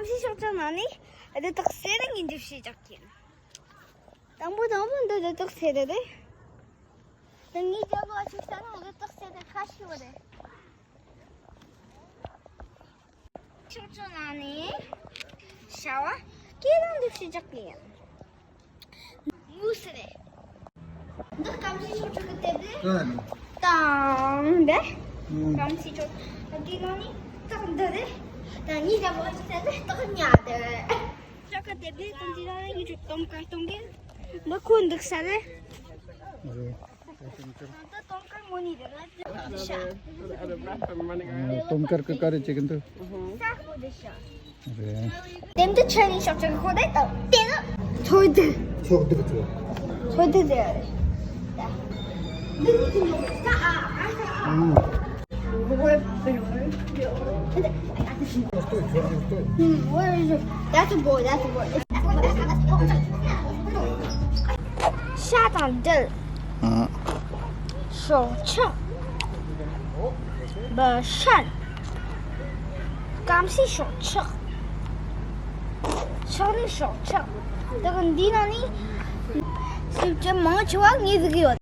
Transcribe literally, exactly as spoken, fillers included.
སྐམ་སའི་སྲོག་ཆགས་ནང་ནས་རི་དྭགས་སེ་ར་ངས་འདི་བཤད་རྒྱག་གི་ཡིན། དང་པོ་དང་པོ་འདི་རི་དྭགས་སེ་ར་རེད། ད་ངས་རྒྱབ་ལོགས་ཅིག་ལྟ་ན་རི་དྭགས་སེ་ར་ཁ་ཤས་ཡོད་རེད། སྲོག་ཆགས་ནང་ནས་ཤ་བ་སྐེ་ལང་འདི་བཤད་རྒྱག་གི་ཡིན། མུ་སི་རེད། འདི་སྐམ་སའི་སྲོག་ཆགས་ཀྱི་དེབ་རེད། ཨ་ནི། དང་འདི། ཨུམ། སྐམ་སའི་སྲོག་ཆགས་ཀྱི་ནང་ནས་སྟག་འདི་རེད། ད་ངས་རྒྱབ་ལོགས་ཅིག་ལྟ་ན་སྟག་ཉ་འདི་རེད། སྲོག་ཆགས་ཀྱི་དེབ་རེད། དང་དེ་ནང་ནས་ངས་ཅིག་སྟོན་ཁ་གཏོང་གི། འདི་ཁོ་འདུག་ས་རེད། ཨ་རེད། ད་སྟོན་ཁ་མོ་ནི་རེད་ལ་ཤ། སྟོན་ཁར་ཀི་ཀ་རེ་བྱེད་ཀྱི་འདུག་ས་ཁོ་འདི་ཤ། རེད། དེ་འདི་ཆ་ནི་ཤོག་ཅིག་ཁོ་དེ་དང་དེ་ནི་ཚོགས་འདུ། ཚོགས་འདུ་ཚོགས། ཚོགས་འདུ་དེ་རེད། ད་འདི་ནི་ཅི་ནོ་ད་ཨ་ཨ་ཨ། ཨུམ། What is it? Hmm, where is it? That's a boy, that's a boy. It's- ཤ་དང་དྲེད། ཨ། སྲོག་ཆགས། བ་ཤན། སྐམ་སའི་སྲོག་ཆགས། ཤ་ནི་སྲོག་ཆགས། ད་གི་འདི་ནང་ནས་སྲོག་ཆགས་མང་ཆེ་བ་ངས་བཟོས་ཡོད།